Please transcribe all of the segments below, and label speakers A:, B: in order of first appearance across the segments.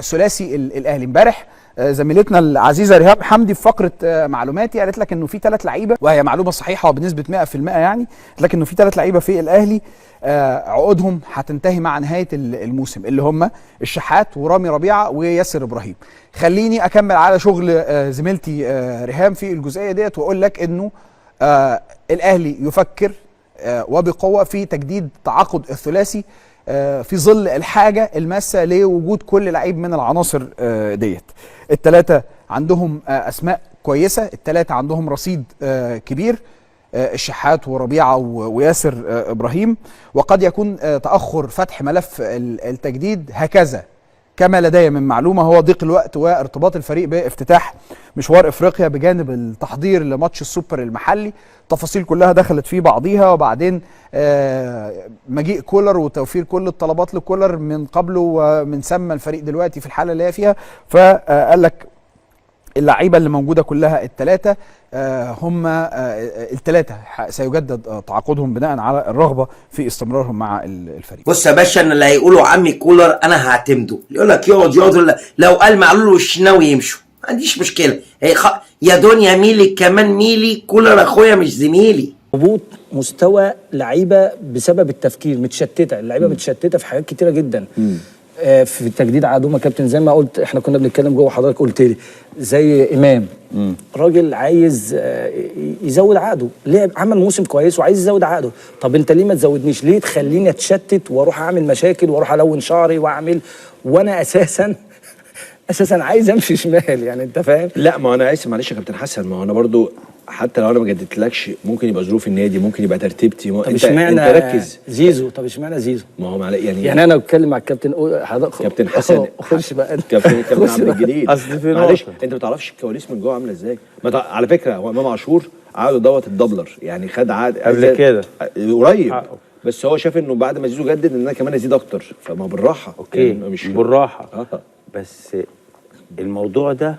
A: ثلاثي الاهلي امبارح. زميلتنا العزيزة ريهام حمدي في فقره معلوماتي قالت لك انه في 3 لعيبة، وهي معلومة صحيحه بنسبة 100%، يعني قالت لك انه في 3 لعيبة في الاهلي عقودهم هتنتهي مع نهاية الموسم، اللي هم الشحات ورامي ربيعة وياسر ابراهيم. خليني اكمل على شغل زميلتي ريهام في الجزئية ديت واقول لك انه الاهلي يفكر وبقوة في تجديد تعاقد الثلاثي في ظل الحاجة الماسة لوجود كل لعيب من العناصر ديت. الثلاثة عندهم اسماء كويسة، الثلاثة عندهم رصيد كبير، الشحات وربيعة وياسر ابراهيم، وقد يكون تاخر فتح ملف التجديد هكذا كما لدي من معلومة هو ضيق الوقت وارتباط الفريق بافتتاح مشوار افريقيا بجانب التحضير لماتش السوبر المحلي. تفاصيل كلها دخلت في بعضيها، وبعدين مجيء كولر وتوفير كل الطلبات لكولر من قبله ومن ثم الفريق دلوقتي في الحالة اللي هي فيها. فقال لك اللعيبة اللي موجودة كلها الثلاثة هم الثلاثة سيجدد تعاقدهم بناء على الرغبة في استمرارهم مع الفريق.
B: بص يا باشا، انا اللي هيقوله عمي كولر انا هعتمده. يقول لك يقعد يقعد، لو قال معلول والشناوي يمشوا ما عنديش مشكلة. يا دنيا ميلي كمان ميلي، كولر اخويا مش زميلي.
C: هبوط مستوى لعيبة بسبب التفكير، متشتته اللعيبة، متشتته في حاجات كتيرة جدا. في تجديد عقدهم يا كابتن زي ما قلت، احنا كنا بنتكلم جوه حضرتك قلت لي زي امام، راجل عايز يزود عقده، لعب عمل موسم كويس وعايز يزود عقده. طب انت ليه ما تزودنيش؟ ليه تخليني اتشتت واروح اعمل مشاكل واروح الون شعري واعمل وانا اساسا عايز امشي شمال؟ يعني انت فاهم؟
D: لا ما انا اسف معلش يا كابتن حسن، ما هو انا برضو حتى لو انا ما جددتلكش ممكن يبقى ظروف النادي، ممكن يبقى ترتيبتي.
C: طب اشمعنى ركز زيزو؟ طب اشمعنى زيزو؟
D: ما هو
C: يعني انا بتكلم مع الكابتن
D: كابتن حسن،
C: خش بقى
D: كابتن عبد الجليل، معلش انت ما تعرفش الكواليس من جوه عامله ازاي. على فكرة هو امام عاشور عقده دوت الدبلر، يعني خد عقد
E: قبل كده
D: قريب، بس هو شاف انه بعد ما زيزو جدد ان انا كمان ازيد اكتر، فما بالراحة.
E: okay يعني مش بالراحة. بس الموضوع ده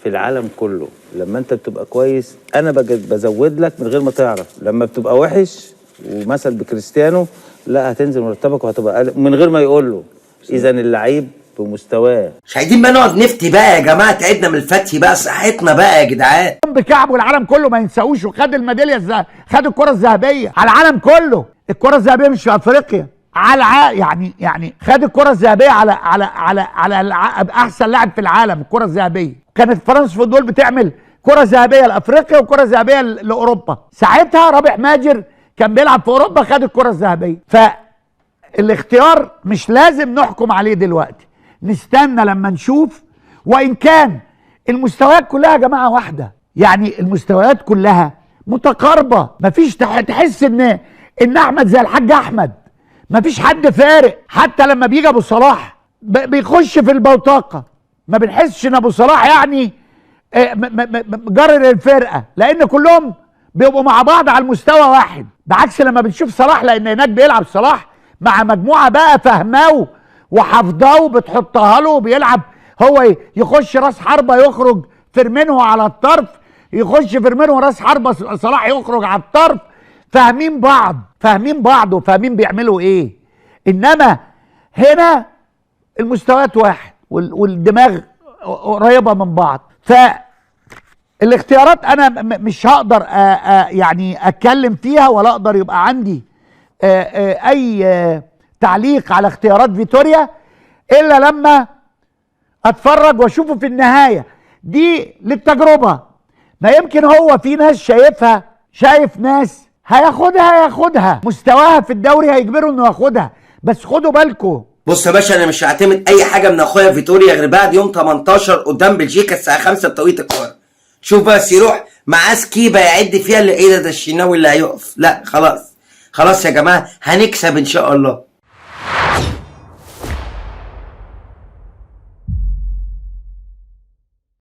E: في العالم كله، لما انت بتبقى كويس انا بزود لك من غير ما تعرف، لما بتبقى وحش ومثل بكريستيانو لا هتنزل مرتبك وهتبقى اقل من غير ما يقول له. اذا اللعيب بمستواه.
B: مش عايزين بقى نقعد نفتي بقى يا جماعة، تعبنا من الفتي بقى، صحتنا بقى يا جدعان.
F: بكعبه العالم كله ما ينساهوش، وخد الميداليه، خد الكره الذهبية على العالم كله. الكره الذهبية مش في افريقيا، على يعني خد الكره الذهبية على على على على احسن لاعب في العالم. الكره الذهبية كانت فرنسا فوتبول بتعمل كره ذهبية لافريقيا وكره ذهبية لاوروبا. ساعتها رابح ماجر كان بيلعب في اوروبا خد الكره الذهبية. فالاختيار مش لازم نحكم عليه دلوقتي، نستنى لما نشوف. وان كان المستويات كلها يا جماعة واحدة، يعني المستويات كلها متقاربة، مفيش تحس ان احمد زي الحاج احمد، مفيش حد فارق. حتى لما بيجي ابو صلاح بيخش في البوتاقه، ما بنحسش ان ابو صلاح يعني جرر الفرقة، لان كلهم بيبقوا مع بعض على المستوى واحد. بعكس لما بنشوف صلاح، لان هناك بيلعب صلاح مع مجموعة بقى فاهماه وحافظاه وبتحطها له، وبيلعب هو يخش راس حربه يخرج فيرمينو على الطرف، يخش فيرمينو راس حربه صلاح يخرج على الطرف. فاهمين بعض، فاهمين بعض وفاهمين بيعملوا ايه. انما هنا المستويات واحد والدماغ قريبه من بعض. فالاختيارات انا مش هقدر يعني اتكلم فيها، ولا اقدر يبقى عندي اي تعليق على اختيارات فيتوريا الا لما اتفرج واشوفه في النهاية. دي للتجربه، ما يمكن هو في ناس شايفها، شايف ناس هياخدها مستواها في الدوري هيجبره انه ياخدها. بس خدوا بالكم.
B: بص يا باشا، انا مش هعتمد اي حاجة من اخويا فيتوريا غير بعد يوم 18 قدام بلجيكا الساعة 5 بتوقيت القاهرة. شوف بس يروح معاه سكيبه يعد فيها اللي ايه ده الشناوي اللي هيقف. لا خلاص خلاص يا جماعة، هنكسب ان شاء الله.